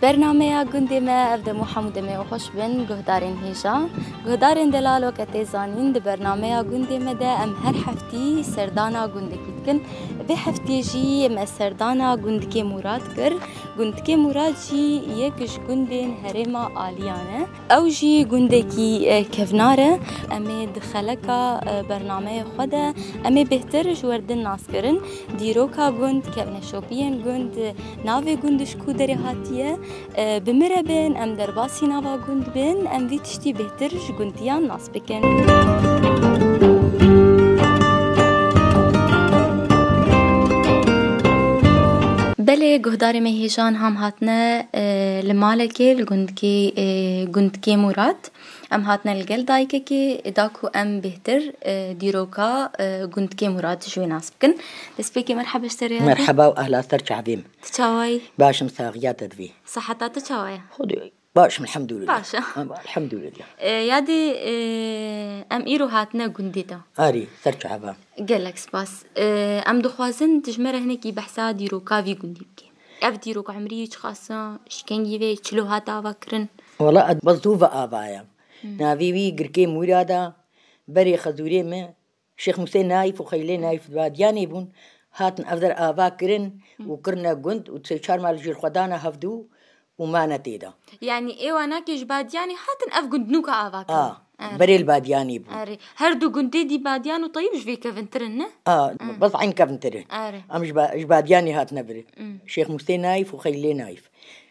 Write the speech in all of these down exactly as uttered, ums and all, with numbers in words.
Bernameya gundê me, ev dem û hemû demê xweş bin, guhdarên hêja. Guhdarên delal, weke tê zanîn, di bernameya gundê me de em her heftî serdana gundekî dikin. Vê heftiyê jî me serdana gundikê Mûrad kir. Gundikê Mûrad jî yek ji gundên herêma Aliyan e. Ew jî gundekî, e, kevnar e. Em ê di xeleka, e, bernameyê xwe de em ê bêhtir ji we re din nas kirin. Dîroka gund, kevneşopiyên gund, navê gund ji ku derê hatiye, e, bi min re bin, em derbasî nava gund bin, em vî tiştî bêhtir ji gundiyan nas bikin. Belê, guhdarê me hêjan ham hatine, e, li malekê, li gundikê, e, gundikê Mûrad. Em hatine li gel dayikekê, da ku em bêhtir, e, dîroka, e, gundikê Mûrad ji wê nas bikin. Destpêkê merheba ji te re. Merheba û ehla ser çavê min. Tu çawa yî? Baş im, saxiya te divê. Siheta te çawa ye? Xwedê baş im, elhamdulillah. Baş e. Ha, elhamdulillah. E, yadê, e, em îro hatine gundê te. Arî, ser çava. Gelek spas. E, em dixwazin tu ji me re hinekî behsa dîroka vî gundî bikî. Ev dîrok emrî çiqas e, ji kengî vê, çilo hat ava kirin? Wala, ez bes zû ve ava ye. Hmm. Navê wî Girkê Mûrad e. Berê xezûrê me Şêx Musê Naîf û Xeylê Naîf di Badiyanê bûn. Hatin ev der ava kirin û kirine gund û sê çar mal jî xwe dane hevdû û mane tê de. Yanî ê wanakê ji Badiyanê hatin ev gund nûka ava kirin? A, Erê. Berê li Badiyanê bûn. Erê. Her du gundê dî Badiyan û Teyîb ji vê kevintir in, ne? A, Hmm. bes eyn kevintir in. Erê. Em ji Ba-, ji Badiyanê hatine vir. Hmm. Şêx Musê Naîf û Xeylê Naîf.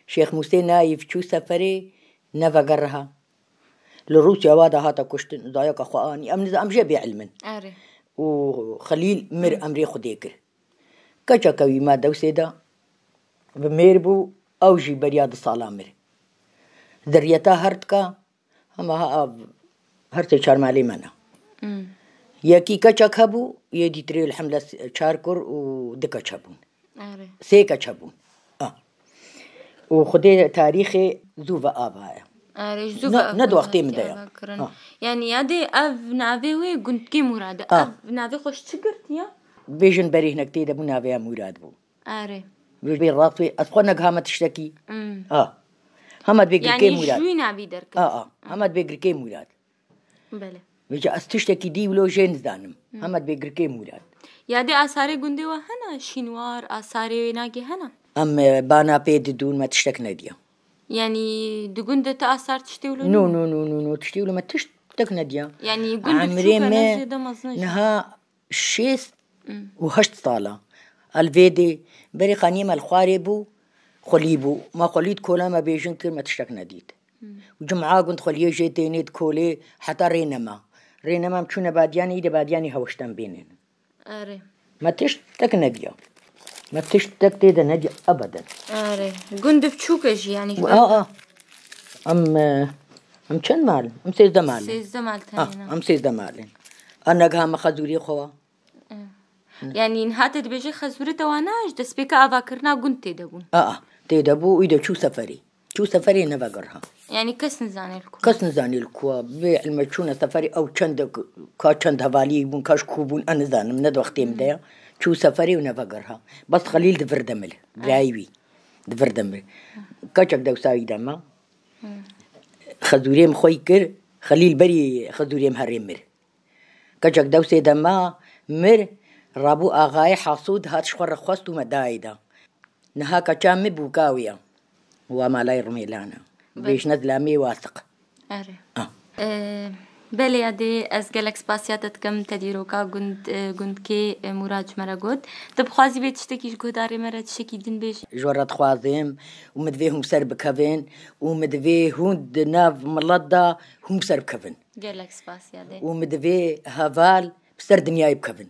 Şêx Musê Naîf çû seferê, nevegeriha. Li Rûsya wa de hate kuştin, dayika xwe anî. Em niza-, em jê bêilm in. Erê. Û Xelîl mir, emrê Xwedê kir. Keçeke wî ma Dewsê de bi mêr bû, ew jî beriya du sala mir. Zerriyeta her tika, hema ha av, her sê çar malê me ne. Hmm. Yekî keçek hebû, yê dîtirê li hemle s-, çar kur û du keç hebûn. Erê. Sê keç hebûn. Ah. Û Xwedê tarîxê zû ve ava ye. Erê, ji zû Ne, ve ne di wextê min de ye. ava kirin. Ha. Yanî yadê ev navê wê Gundkê Mûrad e. Ah. Ev navê xwe ji çi girtiye? Bêjin berê hinek tê de bû, navê ya Mûrad bû. Erê. Bê rast wê, ez xwe negihame tiştekî. Hmm. Ah. Hema dibê Yanî Girkê Mûrad. Ji wî navî derket. Ah, ah. Hema dibê Girkê Mûrad. Belê. Vêca ez tiştekî dî wilo jê nizanim. Hmm. Hema dibê Girkê Mûrad. Yadê asarê gundê we hene? Şînwar, asarê wê nakê hene? Em, e, bana pê didûn, me tiştek nediya. Yanî di gund de ti asar tiştê wilo No, nîne? no, no, no, no, tiştê wilo me tiştek nediya. Yanî gund Emrê biçûk e, me ne zêde mezin e jî. niha şêst Hmm. û heşt sala. El vê dê berê qaniyê me li xwarê bû, xwelî bû. Ma xwelî di kola me bêjin kir, me tiştek nedît. Hmm. Û cuma gund xweliyê jê tênê di kolê heta rê nema. Rê nema em çûne Badiyanê, îdê Badiyanê hewiştem bênin. Erê. Me tiştek nediya. Me tiştek tê de nediya ebeden. Erê. Gund biçûk e jî, yanî ji Û, ber a, a. Em, e, em çend mal? Em sêzdeh mal. Sêzdeh mal Ah, tenê ne. em sêzdeh mal in. A negiha me xezûrê xwe wa. Eh. Yanî niha te dibêje xezûrê te wa ne, ji destpêka avakirina gund tê de bûn. A, a, tê de bû, wî de çû seferî. Çû seferê nevegeriha. Yanî kes nizane li ku. Kes nizane li ku. Bê ilme çûne seferî, ew çend, ka çend hevaliyê bûn, ka ji ku bûn, ez nizanim, ne di wextê min de ya. Çû seferî û nevegeriha. Bes Xelîl di vir de mil. Birayê wî. Di vir de mil. Keçek dewsa wî de ma. Xezûrê min xweyî kir, Xelîl berî xezûrê min herê mir. Keçek dewsê de ma, mir, rabû axayê Hasûd hat ji xwe re xwest û me dayê da. Niha keça min bûka wî ya. Wa malay Rumêlan e. Be- Bêjne zilamê Wasiq. Erê. Ah. E, belê, yadê, ez gelek spasiya te dikim, te dîroka gund, e, gundkê, e, Mûrad ji me re got. Tu bixwazî bê tiştekî ji guhdarê me re tiştekî din bêjî? Ji we re dixwazim û min divê hûn ser bikevin û min divê hûn di nav milet de hûn ser bikevin. Gelek spas, yadê. Û min divê heval bi ser dinyayê bikevin.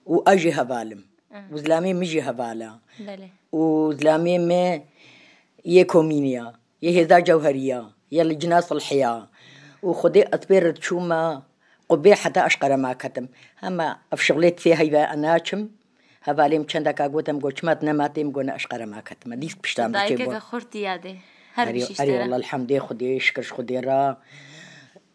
Û ez jî heval im. Ah. Û zilamê min jî heval e. Belê. Û zilamê me yê komînî ya, yê hêza cewherî ya, yê licna silhî ya. Û Xwedê ez pê re diçûme qubê heta ez qerema ketim. Hema ev şixulê tê heyve ez naçim. Hevalê min çendeka gotim, got, "Çima tu nema tê?" Min got, "Ne, ez qerema ketime." Dîs pişta min diçê Dayikeke bo. xurt yadê. Her Erê, bijî erê, sere. Wallah, elhamdê Xwedê, şikir ji Xwedê re.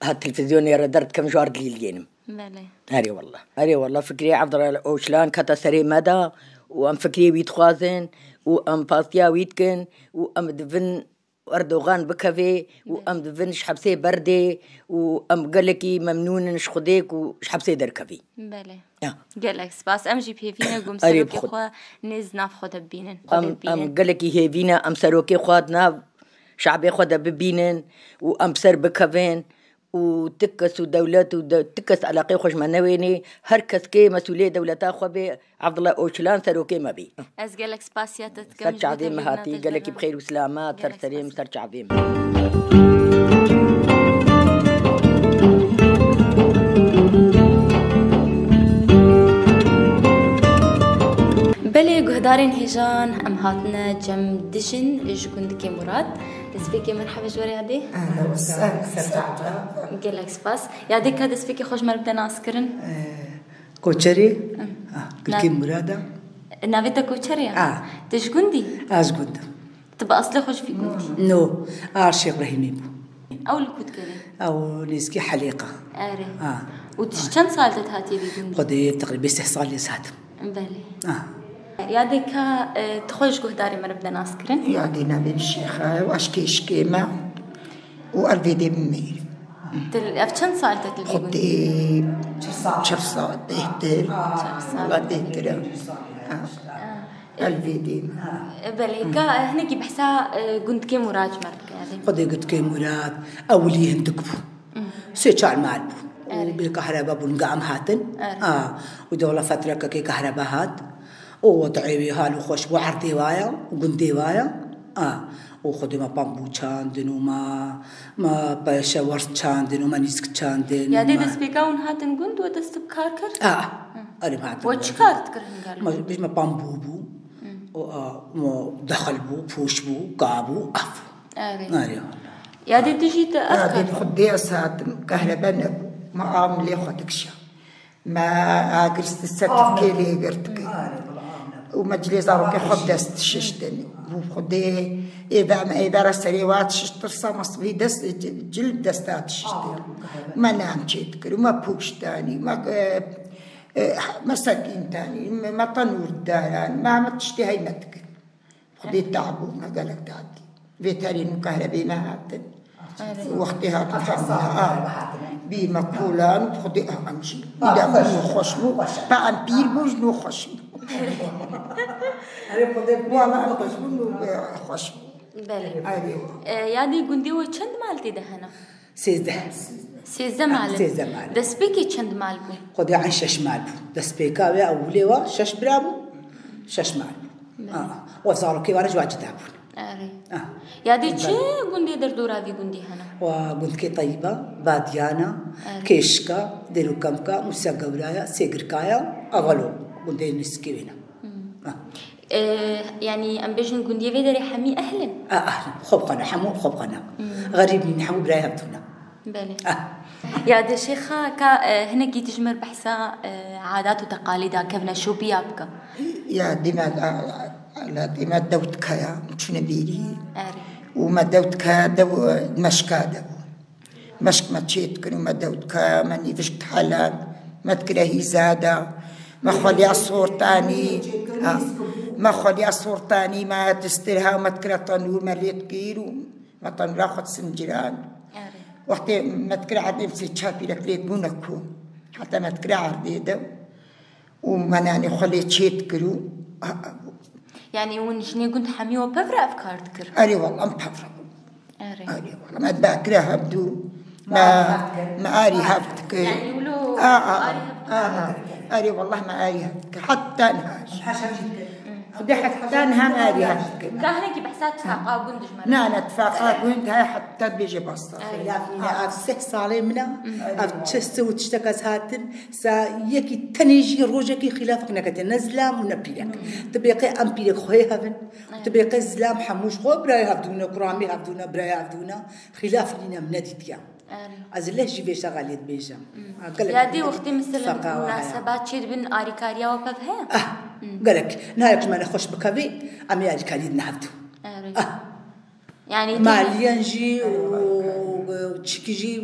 Ha, televîzyonê re derdikim, ji war dilîlgênim. Belê. Erê, wallah. Erê, wallah, fikrê Evdira Oçlan kete serê me de û em fikrê wî dixwazin û em pastiya wî dikin û em divin Erdogan bikeve û em divin ji hepsê berdê û em gelekî memnûn in ji Xwedê ku ji hepsê derkevî. Belê. Ya. Gelek spas. Em jî pêvî ne ku em Erê serokê bixwe. Xwe nêz nav xwe de bibînin. Xwe Em, dê bibînin. Em gelekî hêvî ne, em serokê xwe di nav şabê xwe de bibînin û em bi ser bikevin û ti kes û dewlet û de, ti kes eleqê xwe ji me newênê, her kes kê mesûlê dewleta xwe bê, Abdullah Ocalan serokê me bî. Ez gelek spasiya te dikim. Ser çavê me hatî, gelekî bi xêr û selamet, ser serê min, ser çavê min. Belê guhdarên hêjan, em hatine cem dijin ji gundikê Murad. Destpêkê merheba ji we re Yadê. Ehla we sehla, ser çavê. Gelek spas. Yadê ka destpêkê xwe ji me re bide nas kirin. Koçerê, ah, Gulkê Murada. Navê te Koçerê ya? Ah. Tu ji gundî? Ez gund im. Tu bi aslê xwe ji vî gundî? No, a Şêx Rehîmê bû. Ew li ku dikeve? Ew nêzîkî Helêqa. Erê. Ah. Û tu ji çend sal te hatiye vî gundî? Xwedê teqrîbê sih salê ez hatim. Belê. Ah. Yadê ka, e, tu xwe ji guhdarê me re bide nas kirin? Yadê navê min Şêx e, eş kêşikê me. û Elvêdê bimêrim. Til, ev çend sal te til Xwedê çil sal bêhtir. Çil sal. Wala bêhtir e. Ha. Elvêdê. E, belê, ka, e, hinekî behsa, e, gundikê Murad ji me re bike, erê. Xwedê gundikê Murad, ewilî hindik bû. Sê çar mal bû. Û bê kahreba bûn, ga em hatin. Erê. A, û de wala fetreke kê kahreba hat. û wet'ê wê hal û xweş bû, erdê waya û gundê waya. A, û xwedê me pambû çandin û me, me peşewers çandin û me nîsk çandin. Ya dê destpêka hûn hatin gund we dest bi kar kir? A, erê me hatin gund. We çi kar dikir hingal? Me, me pambû bû. Û, a, me dexil bû, pûş bû, ka bû, ev. Erê. Erê. Ya dê tu jî te ev kar. Ya dê bi xwedê ez hatim, kahrebe nebû. Me av lê xwe dikişa. Me agirî ser tirkê lê girtike. Û me cilê zarokê xwe bi dest dişiştin. Û Xwedê êve em êve re serê wa dişişt, tirsa me sibî dest, cil bi desta dişiştin. Me nan çê dikir û me pûş danî, me, e, e, me sekîn danî, me, me tenûr daran, me heme tiştê hey me dikir. Xwedê tabû me gelek dadî. Vê terên û kahrebê me hatin. Wextê hatin hemû, a, bî me kolan, Xwedê, a, em jî. Îda bû xweş bû. Pa em pîr bû, ji nû xweş bû. Wala em xweş bûn û, e, xweş bû. Belê. Erê. E, ya dê gundê we çend mal tê de hene? Sêzdeh. Sêzdeh mal in. Sêzdeh mal in. Destpêkê çend mal bû? Xwedê an şeş mal bû. Destpêka wê ewilê wa şeş bira bû. Şeş mal bû. Belê. A, a. Û zarokê wa re ji wa cida bûn. Erê. A. Ya dê çi gundê derdora vî gundî hene? Wa gundkê Teyba, Badiyana, Erê. Kêşka, Dêrûkemka, Mûsa Gewraya, Sêgirkaya, Avalo. Gundê nêzîkê wê ne. Hmm. A. E, yanî em bêjin gundiyê vê derê hemî ehl in? A, ehl in. Xwe bi xwe ne, hemû xwe bi xwe ne. Hmm. Xerîb nîn, hemû birayê hevdû ne. Belê. Ah. Ya dê şêxa ka, e, hinekî tu ji me re behsa, e, adat û teqalîda kevneşopiya bike. Ya dê me, a, a, la dê me dewtkaya, çûne bêrî. Erê. Û me dewtkaya dew, e, meşka de bû. Meşk me çê dikir û me dewtkaya, me nîvişk helan, me dikire hîza de, me xweliya sortanî, ha, me xweliya sortanî, me distir ha, me dikire tenûr, me lê dikir û me tenûra xwe disinciran. Erê. Wextê me dikire erdê, em sê çar pîrek lê bûne ku. Heta me dikire erdê de û me nanê xwe lê çê dikir û, a, a, Yanî hûn jinê gund hemî we pev re ev kar dikir? Erê wala, em pev re bûn. Erê. Erê wala, me dibakire hevdû. Me, me arî hev dikir. Yanî wilo A, a, arî hev a, a. Erê wala, me arî hev dikir. Heta niha jî. Xwedê heta niha me arî hev dikir. Ka hinekî behsa tifaqa gund ji me re. Na, na, tifaqa gund heye heta dibêje basta. Erê. Xilaf nîne, ev sih salê min e. Ev çi sih û tiştek ez hatin. Sa yekî tenê jî rojekî xîlafek neketiye, ne zilam û ne pîrek. Hmm. Ti bêqê em pîrek xweyê hev in, Hmm. ti bêqê zilam hemû ji xwe birayê hevdû ne, kuramê hevdû ne, birayê hevdû ne, xîlaf nîne em nedîtiye. Erê. Ez leh jî vê şexa lê dibêjim. Hmm. Ha, gelek Ya dê wextê mesela feqa wa heye. Munasebat çê dibin, arîkariya we pev heye? Ah, Hmm. gelek. Niha yek ji me nexweş bikevê, em ê arîkariyê dine hevdû. Erê. Ah. Yanî Maliyen jî û çikî jî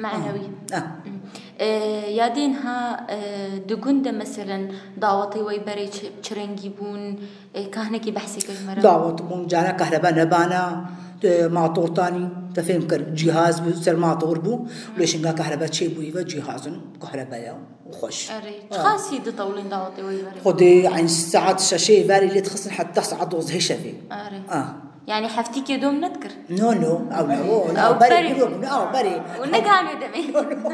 Manewî. Ah. Hmm. E, yadê niha, e, di gund de meselen dawetê we berê çi, çi rengî bûn? E, ka hinekî behsê ke ji me re. Dawet bûn, cara kahrebe nebana, e, mator tanî, te fêm kir, cîhaz bû, ser mator bû, lê şinga kahrebe çêbûyî ve cîhazin kahrebeya û xweş. Erê, ha. Çiqasî ditewlên dawetê we berê? Xwedê eyn saet şeşê verê lê dixistin heta saet dozdehê şevê. Erê. Ah. Yani heftîkê dom nedikir? No, no, ew ne, o, ne, Ew berê berê. Bû, ne, ew berê. Û ne ganê demê. No, no.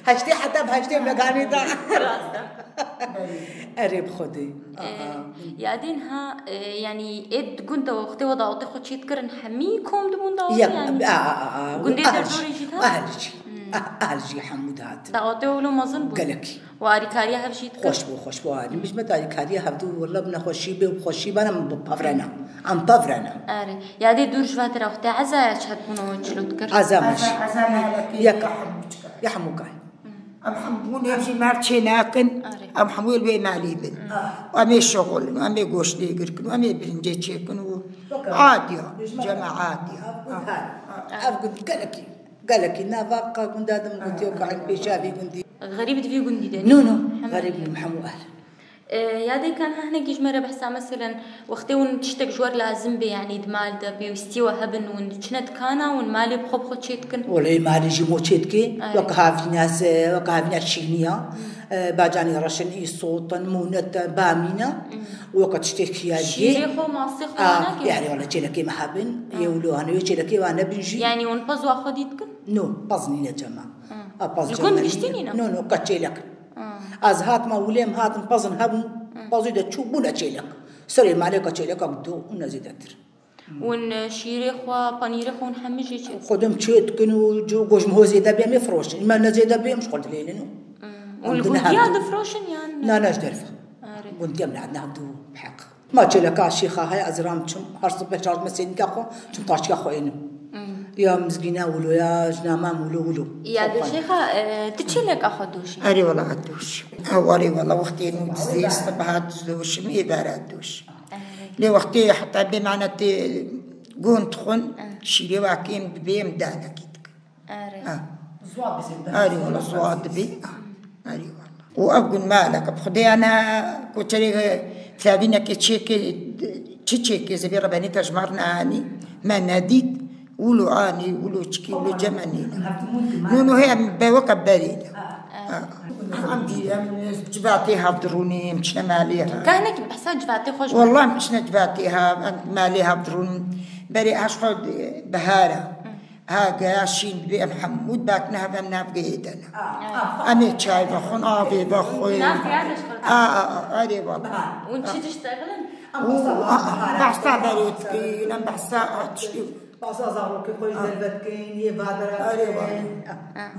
Heştê heta bi heştê me ganê da. Rast e. Erê bi Xwedê. Ee, Aa. Yadên ha, e, yani ê di gund de wextê we dawetê xwe çê dikirin, hemî kom dibûn dawetê Yek, yani? A, a, a, a, Gundê a, derdorê jî dihat? Ehl jî. Hmm. A, ehl jî hemû dihat. Dawetê we wilo mezin bû? Gelekî. Û arîkariya hev jî dikir? Xweş bû, xweş bû. Arî, min ji me tarîkariya hevdû, wela bi nexweşî bê û bi xweşî bana min bi pevrena. Em pevrena. Erê. Yadê dûr ji vatira wextê ezaya çi het bûn û çilo dikir? Eza me jî. Eza, eza me helekî Yek. Ya hemû çikar. Ya hemû kar. Em hemû hûn ev jî mer çê nakin. Erê. Em hemû li wê malî bin. Ah. Em ê şixulin, em ê goşt lêgir kin, em ê birincê çêkin û Weke adiya, Dijmin cema adiya. Ev gund her. Ev gund gelekî. Gelekî nava ka gunda dim gotiyo ka em pêşa vî gundî. Xerîb di vî gundî de. No, no. Hemû Xerîb hemû ehl. E, yadê kan ha hinekî ji me re behsa, meselen, wextê hûn tiştek ji wer lazim bê, yanî di mal de pêwîstî we hebin, hûn diçine dikana, hûn malê bi xwe bi xwe çê dikin? Welê malê jî mo çê dikê, Ay. Wek havîna se, wek havîna şîniya, Hmm. e, bacanî reşin, îsotin, mûnetin, bamîna, Hmm. weke tiştê xiyariyê. Şîrê xwe, masê xwe A, nakê? Yani wala çêlekê me hebin, A. Yê wilo hane, yê çêlekê wan nebin jî. Yani hûn pez wa xwe dî dikin? No, pez nîne cema. Hmm. A, pez Li cema gund nîne. Giştî nîne? No, no, ka çêlek. Ah. Ez hatim, ewilê em hatin pezin hebûn, Hmm. pezî de çû bûne çêlek. Serê malê ka çêleka do û ne zêdetir. Hûn, e, şîrê xwe, panîrê xwe hûn hemî jê çê? Xwedem çê dikin û cu-, gojim ho zêde bê em ê firoşin. Me ne zêde bê em ji xwe dilênin û Hmm. Hûn li gundiya difroşin yan? Na, na, ji derve. Erê. Gundiya em ne, ne du heq. Ma çêleka şêxa heye, ez ram çim, her sibeh çarşme sênika xwe, çim taştika xwe ênim. Hmm. Ya mizgîna wilo, ya jinama wilo, wilo. Ya de şêxa, e, tu çêleka xwe doşî? Erê wala ez doşî. Ew erê wala wextê nû dizê sibeha diz doşim, ê vera doş. Erê. Lê wextê heta bê mane tê gond xwin, Erê. Şîrê wa kêm dibê em danekî dikin. Erê. Ha. Erê wala ziwa dibî. Erê wala. Û ev gun malek bi xwedê ana koçerê tlavînekê çêkê, çi çêkê zibê rebenî te ji mar neanî, me nedît, wilo anî, wilo çikî, wilo cem me nîne. Nû nû hê em be weke berê ne. Ha. Em dî, em civatê hev dirûnê, em çine malê hev. Ka hinek behsa civatê xwe ji Wallah em çine civatê hev, em malê hev dirûn. Berê aş xwe bihara. Ha, geya şîn dibê em hemû dibakin hev em nav gehê de ne. Em ê çay vexwin, avê vexwin. Nav geya de ji xwe. A, a, a, erê wala. Hûn çi diştexilin? Û, a, a, behsa berê dikin, em behsa, a, tiştî. Behsa zarokê xwe ji derve dikin, yê vadera Erê wala.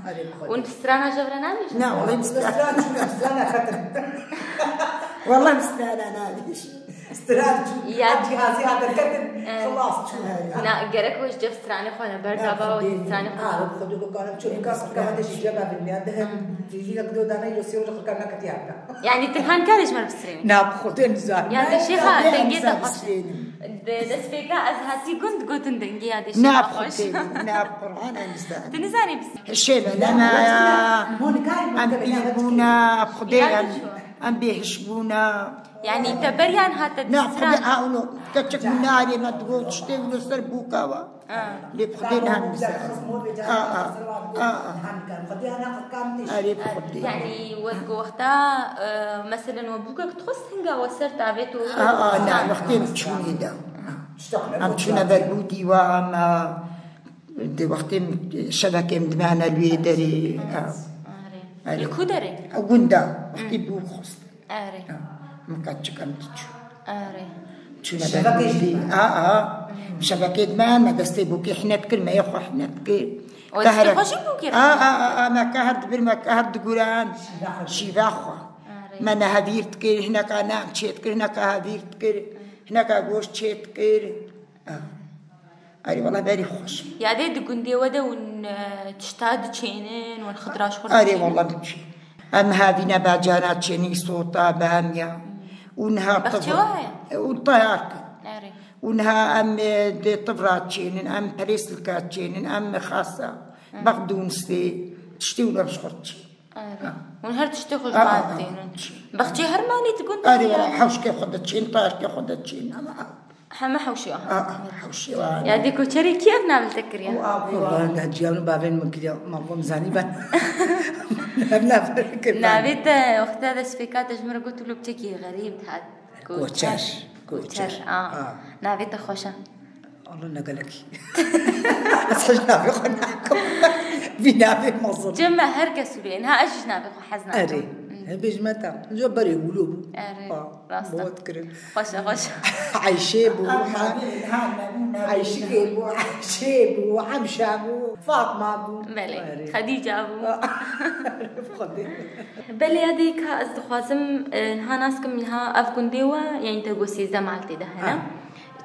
Erê wala. Hûn strana jevre nabêjin? Ne, wala em strana. Strana çûne, strana ketin. Wala em strana nabêjin. Stran çû, Ya. Ev cîhazî hat derketin, E, xilas çû. Na, gerek we ji cem stranê xwe ne, ber gava we stranê xwe. Xwedê ku karim çû, kas qirka hate ji cem evin ya, de hem cîhî hek do dane, yo sê roja qirka naketiya heka. Yani, tu han karê ji me bistrênî? Na, bi Xwedê nizam. Ya, de şêxa, dengê te xweş. Di destpêka ez hatî gund gotin dengê ya de Na, şêxa bi xweş. Xwedê, na, bi Qur'an em nizam. Tu nizanî bis- Hişê me, lema ya, em pîr bûna, bi Xwedê em, em bêhiş bûna. Yani te beriyan hate Na, distran. Xwedê, a, ulo, keçik min narê me digot, tiştê wilo ser bûka wa. Ha. Lê bi Xwedê niha min bizar. A, a, a, a. Erê bi Xwedê. Yani wek wexta, e, meselen we bûkek dixwest hinga we ser tavê to. A, a, na, wextê em çûnê de. Em çûne ber bû dîwa, em, e, di wextê em, şevekê em dimane li wê derê. A. Erê. Erê. Li ku derê? Gunda. Wextê bû xwest. Erê. Ha, min qet çik em diçû. Erê. Çûne ber Şebekê jî bûkê. A, a. Şebekê dime, me destê bûkê hine dikir, me yê xwe hine dikir. O destê xwe jî bûkê A, re? A, a, a, me kahir dibir, me kahir diguran. Şîva xwe. Şîva xwe. Erê. Me ne hevîr dikir, hineka nan çê dikir, hineka hevîr dikir, hineka goşt çê dikir. A. Erê wala berî xweş. Yadê di gundê we de hûn, e, tişta diçênin, hûn xidra ji xwe Erê diçênin? Wala diçîn. Em havîne bacana çênî sota bamiya. Û niha Bexçe tivra. Wa heye? Û tayar kin. Erê. Û niha em, e, di tivra çênin, em perêslika çênin, em xasa. Bexdûnistê, tiştê wilo ji xwe diçî. Erê. Hûn her tiştê xwe ji xwe didînin. Bexçê her malê digund. Erê, wala hewşkê xwe diçîn, tayarkê xwe diçîn. Ama heme hewşê aha. Hewşê wa. Ya dê koçerê kî ev navê te kiriye? Wala ne ciyan û bavên min kiriye, ma bûm zanî ben. Ev navê kiriye. Navê te wexta destpêka te ji min re got wilo piçekî xerîb dihat. Koçer. Koçer. Koçer. Aa. Navê te xweş e. Allah ne gelekî. Ez hej navê xwe nakim. Vî navê mezin. Cem me her kes wilo. Ha ez jî ji navê xwe hez nakim. Erê. He bêjime te. Jo berê wilo bû. Erê. Rast e. Bot kirin. Xweş e, xweş e. Ayşe bû. Ayşikê bû. Ayşe bû. Emşa bû. Fatma bû. Belê. Erê. Xedîca bû. Xwedê. Belê ya dê ka ez dixwazim, e, niha nas kim niha ev gundê we, yanî te got sêzdeh mal tê de hene. Ha.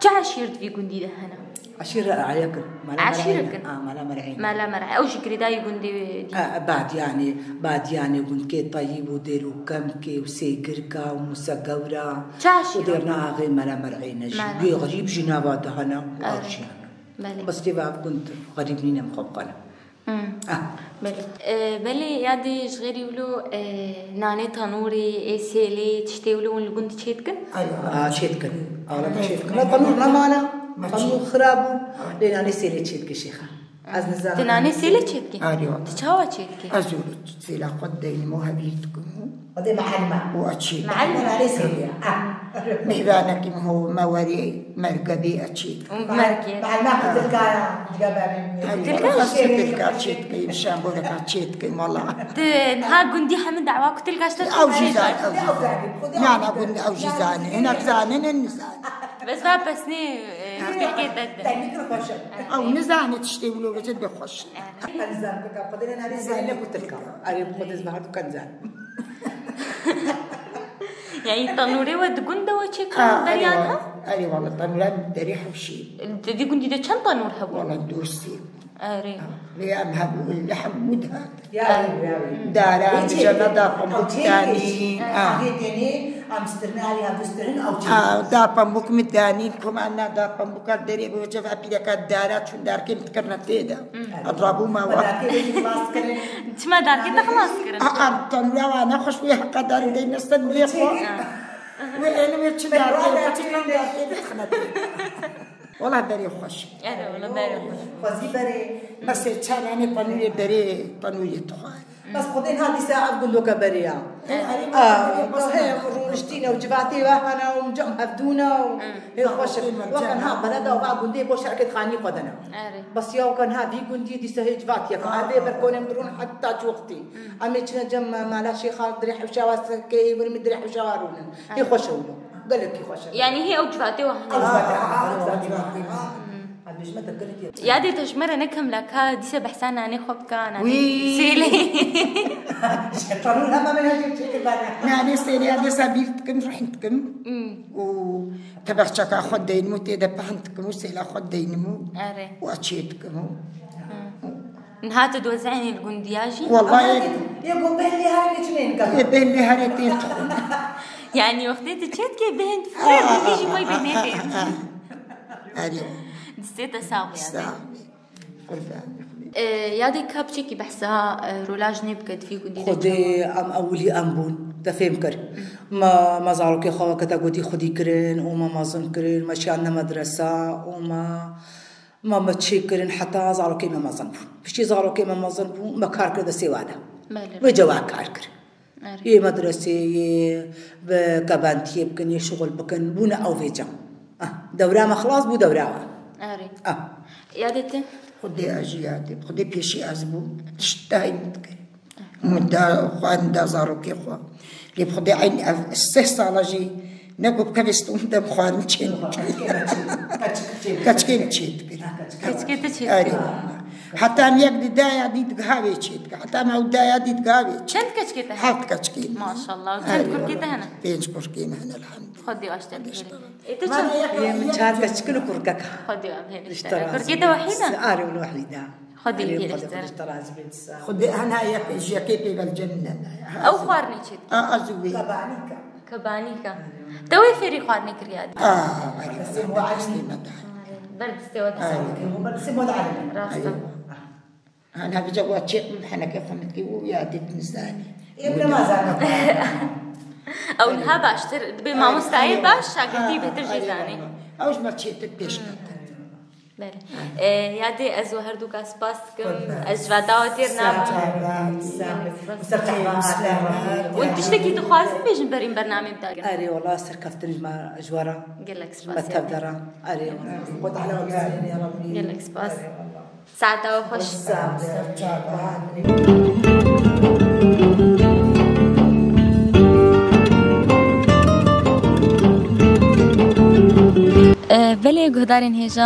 Çi eşîr di vî gundî de hene? Eşîr Ere'ye kin. Mala Eşîr Mer'eyne. Kin. Ha, Mala Mer'eyne. Mala Mer'e. Ew jî girêdayî gundê dî. Ha, Badiyane, Badiyane gundkê Teyîb û Dêr û Kemkê û Sêgirka û Musa Gewra. Çi eşîr? Û Dêrna Axê Mala Mer'eyne jî. Mala. Wê xerîb jî nava de hene û ew jî hene. Belê. Bes tê ve ev gund xerîb nîne em xwe bixwene. Hmm. Ah. Belê. E, belê, ya dê ji xêrî wilo, e, nanê tanûrê, ê sêlê, tiştê wilo hûn li gund çê dikin? Aa, çê dikin. Ala çê dikin. La tanûr nemane, tanûr xira bû. Lê nanê sêlê çê dike şêxa. Ez nizanim. Tu nanê sêlê çê dikî? Arê wala. Tu çawa çê dikî? Ez û sêla xwe dideynim û hevîr dikim. Xwedê meelme. Û açî. Meelme. Nalê sêriya. Ah. Mêvanekî min ho me werê mergebê açî. Û mergê. Meelme kutilkaya. Kutilka? Kutilka çê dikeyim, şemboreka çê dikeyim, wala. Ti niha gundî hemî dawa kutilka işte. Ew jî zan, ew jî zan. Na, na, gundî ew jî zan. Hinek zanin, hin nizan. Bes va pesnê, e, kutilkê te de. Ew nizane tiştê wilo bêje bê xweş. Nizan, bika, xwedê ne nalê zerê ne kutilka. Arê, bi xwedê zvahardu kan zan. Yani tanûrê we di gund de we çêkirin beriyan ha? Erê wala, tanûra derê hewşî. Di vî gundî de çend tanûr hebû? Wala dostî. Erê. Vê em hebû, li hemû dihat. Dara, cena da pamuk danî. Ha, da pamuk mi danî, kuma na da pamuka derê bo ceva pîreka dara çûn darkê mi dikirine tê de. Rabû me wa. Çima darkê te xilas kirin? A, a, tanûra wa ne xweş wê heqa darê deyne ser lê xwe. Wê ênî wê çi darkê, wê çi kan darkê dixine tê. Wala berê xweş. Ere, wala berê xweş. Xwezî berê. Bes ê çar anê tanûrê berê, tanûrê dixwar. Bes xwedê niha dîsa ev gundoke berê ya. He, rûniştîne û civatê we hene û cem hevdûne û hê xweş. Weke niha beleda û va gundê bo şerkê xanî xwe dene. Bes ya weke niha vî gundî dîsa hê civatiyeke. Erdê berkonên birûn heta çi wextî. Em ê çine cem mala şêxa dirê hewşa wa sekeyê wir mi dirê hewşa wa rûnin. Hê xweş e wilo. Gelekî xweş e. Yani hê ew civatê wa hene. Ew civatê, ha, ew civatê, ha. Yadê te ji me re nekem la ka dîse behsa nanê xwe bika, nanê sêlê. Tanûr hema min hejî çêkir bana. Nanê sêlê ya dîsa bîr dikim, rihn dikim. Û tebexçeka xwe deynim û tê de pehn dikim û sêla xwe deynim û. Erê. Û çê dikim û. Niha tu dozenî li gundiya jî? Wallahî. Yê ku bêhnê herê çi nên ka? Yê bêhnê herê tên dixwin. Yani wextê tu çê dikê bêhn dixwin, dikî jî boy bêhnê tên. Erê. Distê te sax be. Sax be. Qurban. E, yadê ka piçekî behsa, e, rola jinê bike di vî gundî de. Xwedê em ewilî em bûn. Te fêm kir. Me, me zarokê xwe weke te gotî xwedî kirin û me mezin kirin. Me şiyan ne medresa û me Ma me çêkirin heta zarokê me mezin bûn. Piştî zarokê me mezin bûn, me kar kir destê wan de. Belê. Wê cewak kar kir. Erê. Yê medresê, yê bi kebentiyê bikin, yê şixul bikin, bûne ew vê cem. Ah, dewra me xilas bû, dewra wan. Erê. Ah. Yadê te? Xwedê ez jî yadê, Xwedê pêşî ez bû, tişt dayî min dikir. Min da xwarin da zarokê xwe. Lê bi Xwedê eyn ev sê sala jî ne ku bi kevê stûn de bi xwarin çê dikir. Keçikê min çê dikir. Keçikê te çê dikir. Erê. Heta em yek di daya dî digiha wê çê dikir. Heta em ew daya dî digiha wê çê. Çend keçikê te hene? Heft keçikê min. Maşallah. Çend kurkê te hene? Pênc kurkê min hene, elhamdulillah. Xwedê aşte bikire. Ê te çend? Yê min çar keçik û kurkek. Xwedê aşte bikire. Kurkê te wehîd e? Erê, wehîd e. Xwedê Erê, pêliştir. Xwedê, Xwedê te razî bê, sağ ol. Xwedê hena yek jiyekê pê vel cennet. Ew xwarinê çê dike? A, a, ez wê. Kebanîka. Kebanîka. Te wê fêrî xwarinê kiriya dî? A, erê, destê me de. Ber destê we de. Erê. Ber destê me de. Rast e. Erê. Ana bica wa çêk min heneke xwe min dikî û ya dît min zanî. Ê min nemazanim. Ew niha baştir dibê mamostayê baş şagirdî bêtir jî zanî. Ew ji me çêtir pêş ketin. Belê. E, yadê ez we herduka spas dikim. Ez ji vê dawetê re nabim. Ser çava. Ser çava. Hûn tiştekî dixwazin bêjin berî bernameyê bidakin. Erê wala serkeftin ji me ji we re. Gelek Ji me spas. Tev de re. Erê wala. Xwe tahla we biserê ya Rabbi. Gelek spas. Saeta we xweş. Ser çava. E, belê guhdarên hêja.